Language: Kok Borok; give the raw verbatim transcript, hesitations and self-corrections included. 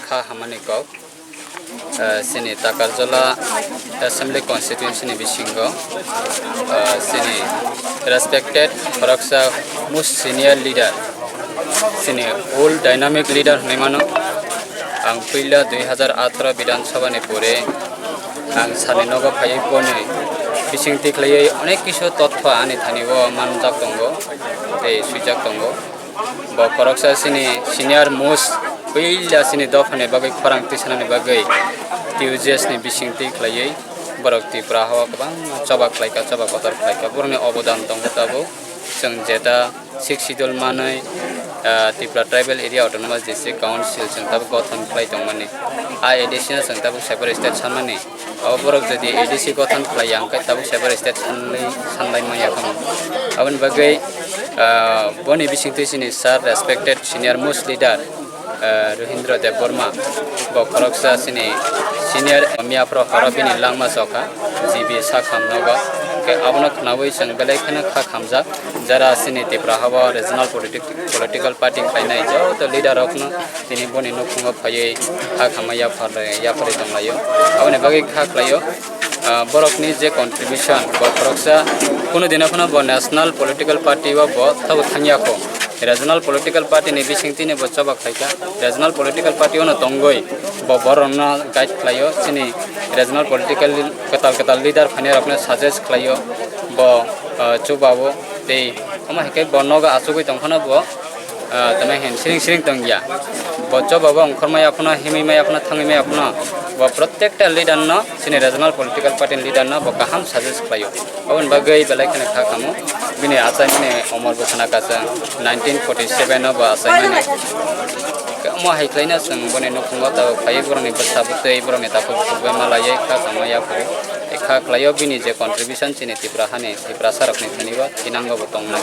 Kha hamani kok, eh, chini Takarjala Assembly Constituency ni bisingo, eh, chini respected khoroksa most senior leader, chini old dynamic leader hinwi mano. Ang puila dui hazar atharo Bidhan Sabha ni pore ang sani nogo phaiwi boni bisingtwi khlaiwi onek kisu totpha ani thani o manjak tongo tei swijak tongo. Bo khoroksa chini senior most, puila chini dophani bagwi khorang tisanani bagwi T U J S ni bisingtwi khlaiwi borok Tripura hao kwbangma choba khlaikha, choba kotor khlaikha. Borokni obodan tongo tabuk. Chwng jeta Sixth Schedule manwi, ah, Tripura Tribal Area Autonomous District Council chwng tabuk gothon khlai tongmani. A A D C no chwng tabuk separate state sanmani. Abo borok jodi A D C gothon khlai ya, hwnkhe tabuk separate state sanlai, sanlai manya khamu. Aboni bagwi, ah, boni bisingtwi chini sir respected senior most leader, ah, Ruhindra Debbarma, bo khoroksa chini senior miyaphoro horo bini langma chokha, G B sakham nogo. Hwnkhe abono khnaui chwng belai kheno kha khamjak, jara chini Tripura hao regional politic-, political party khlainai joto leader rokno tini boni nukhungo phaiwi ha khamma yaphar-, yapharwi tonglaio. Aboni bagwi kha khlaio, ah, borokni je contribution, bo khoroksa kunu dino phano bo national political party o bo tabuk thangya kho. Regional political party ni bisingtwi ni bo choba khlaikha. Regional political party o no tongwi bo borokno guide khlaio. Chini regional political kwtal kwtal leader phainairokno suggest khlaio. Bo, ah, chubao tei omo hai khe bo nogo achugwi tong phano bo ah, tamo hin siring siring tong ya. Bo choba bo ongkhor maya phano, himwi maya phano, thangwi maya phano. Bo protekta leader no, chini regional political party ni leader no bo kaham suggest khlaio. Aboni bagwi belai kheno kha kamo. Bini achaimani omor bo khna kasa nineteen forty seven no bo achaimani. Omo hai khlaina chwng boni nukhungo tabuk phaiwi borokni bwsa bwtwi, borokni takhuk bukhuk bai malaiwi kha kamo yaphuru. Kha khlaio bini je contribution chini Tripura hani, Tiprasa rokni thani bo thinango bo tongnai.